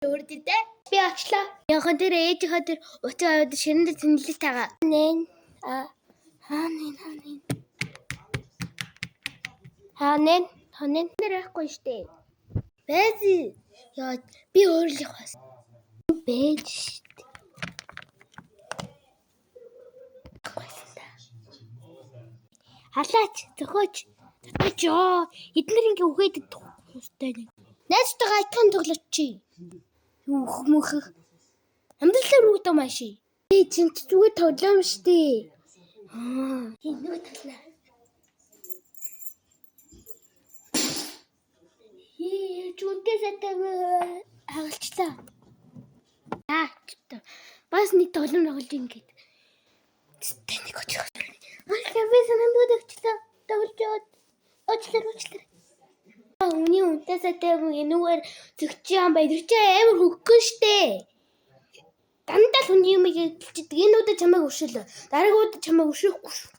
Өөртөө би очлоо. Яхан дээр ээжийнхээ тэр утга аваад ширээн дээр тэнэлж тагаа. Нэн а хаа нэн хаа нэн. Хаа нэн хаа нэн нэр байхгүй штэ. Бэзи. Яа би өөрлөх бас. Бэж штэ. Халаач зөхөөч. Татвч ёо. Эднэр ингээ үхээд идэх хүстэй нэг. Найзтайгаа айтхан тоглож чи. Үх мөх. Амьдралаар үгдэ маш. Би чинь ч зүгээр тоглоом штэ. Аа, энэ нэг тоглоо. Хий, чүнтэй сатаг хагалчлаа. Аа, бас нэг тоглоом тоглож ингээд. Тэстэ нэг очих. Аа, би санамд өгчлээ. Тоглож яваад уучлаар уучлаар. Хүний үнтэй сайтай энүүгээр зөгч юм бай. Тэр чинь амар хөггөн штэ. Дандаа л хүний юм хэлчихдэг. Энэ удаа чамайг өршөөлөө. Дараагийн удаа чамайг өршөөхгүй шүү.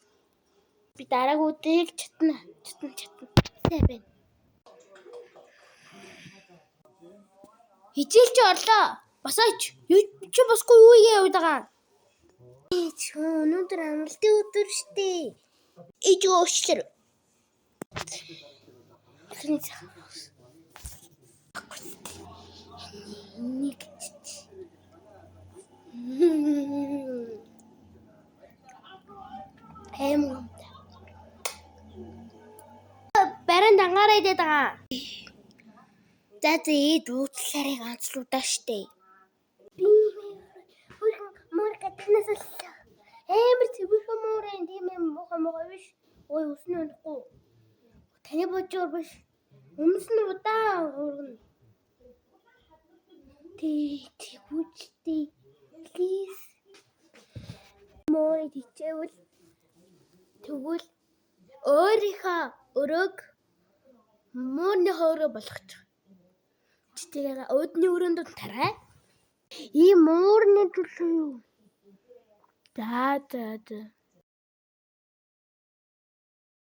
Би дараагийн удааг чатна. Чатна чатна. Сайн байна. Хичээл чи орлоо. Босооч. Юу чи босгүй юу яа байгаа. Чи өнөөдөр амралтын өдөр штэ. Ээж уучлаар. Нэг Эм. Барин дангараа идээд байгаа. За за ээд уучлаарай ганцлуудаа штэ. Би бүрхэн мөр гаднаас л амар цэвэрхэн мөр юм тийм юм муухай муухай биш. Ой өснө унахгүй. Таны божоор биш. Өмс нь удаан ургана. Тий, тэгвчтэй. Please. Мөр хичээвэл тэгвэл өөрийнхөө өрөөг мөрний хоороо болгочих. Чи тэрийг үүдний өрөөнд тарай. Ийм муурны төлөө юу? За за за.